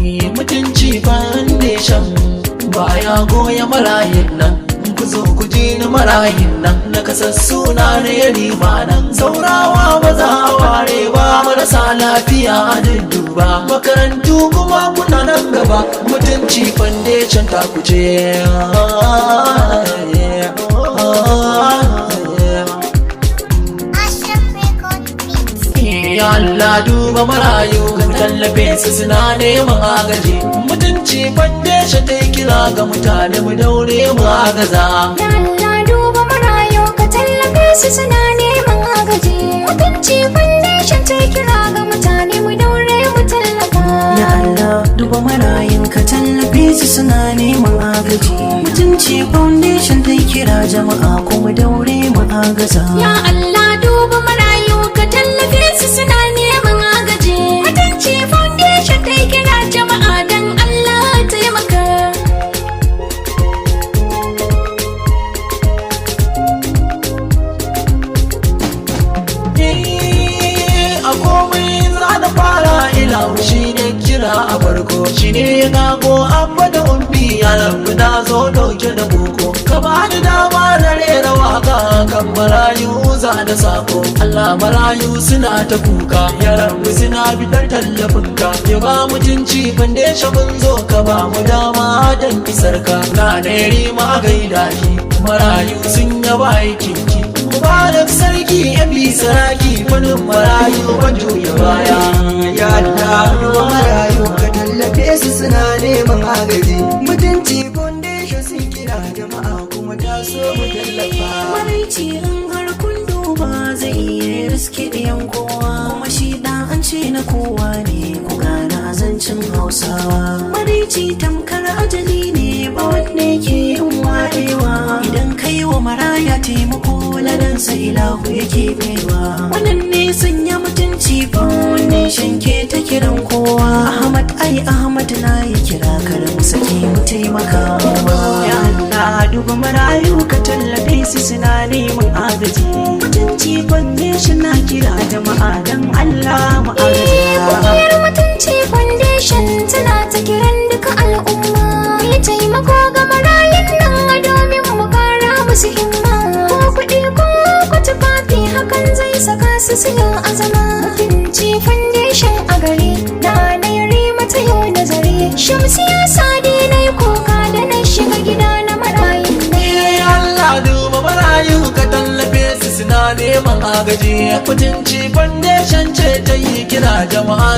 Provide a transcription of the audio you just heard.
Mutunci Foundation baya goya marayun nan. Ku zo ku ji ni, marayun nan na kasassu na na yarima nan. Zaurawa ba za a ware ba, marasa lafiya a dudduba, makarantu kuma kuna nan gaba. Mutunci Foundation ta kuce. Ashraf Record Beats. Ya Allah, duba marayu, ka tallafe su, suna neman agaji. Mutunci Foundation ta yi kira ga mutane, mu daure mu agaza. Ya Allah, duba marayu, ka tallafe su, suna neman agaji. Mutunci Foundation ta kira ga mutane, mu daure mu tallafa. Ya Allah, duba marayun, ka tallafe su, suna neman agaji. Mutunci Foundation ta kira jama'a kuma daure mu agaza. Ya Allah, duba marayu, ka tallafe su, suna neman agaji. Mutunci Foundation ta kira jama'a, dan Allah taimaka. A komai za na fara, ilahu shi ne kira a farko, shi ne ya gago abba da ummi. Ya rabu, na zo dauke da koko, ka bani dama na rera waka kan marayu za da sako. Allah, marayu suna ta kuka, ya rabu, suna bidar tallafinka. Ya ba Mutunci Foundation, mun zo, ka ba mu dama don isar ka na neri ma gaida shi. Marayu sun yaba aikinki, Mubarak Sarki ya bi saraki, fannin marayu ban juya baya. Ya Allah, duba marayu, ka tallafe su, suna neman agaji. Mutunci Foundation sun kira jama'a kuma ta so mu tallafa. Maraici in har kun duba zai iya riske ɗiyan kowa, kuma shi ɗan an ce na kowa ne, ku gane azancin Hausawa. Maraici tamkar ajali ne, ba wanne ke yin warewa. Idan kai wa maraya taimako, ladansa ilahu yake baiwa. Wannan ne sanya Mutunci Foundation ke ta kiran kowa. Ahmad ai Ahmad na yi kira, kar mu sake, mu taimaka. Ya Allah, duba marayu, ka tallafe su, suna neman agaji. Mutunci Foundation na kira jama'a, dan Allah mu agaza. Kungiyar Mutunci Foundation tana ta kiran duka al'umma. Yi taimako ga marayun nan domin mu kara musu himma. Ko kuɗi ko ko tufafi, hakan zai saka su siyo azama. Mutunci Foundation a gari na na mata yau nazari. Shamsiya Sadi na yi kuka da na shiga gida na marayun nan. Allah, duba marayu, ka tallafe su, suna neman agaji. Mutunci Foundation ce ta yi kira jama'a.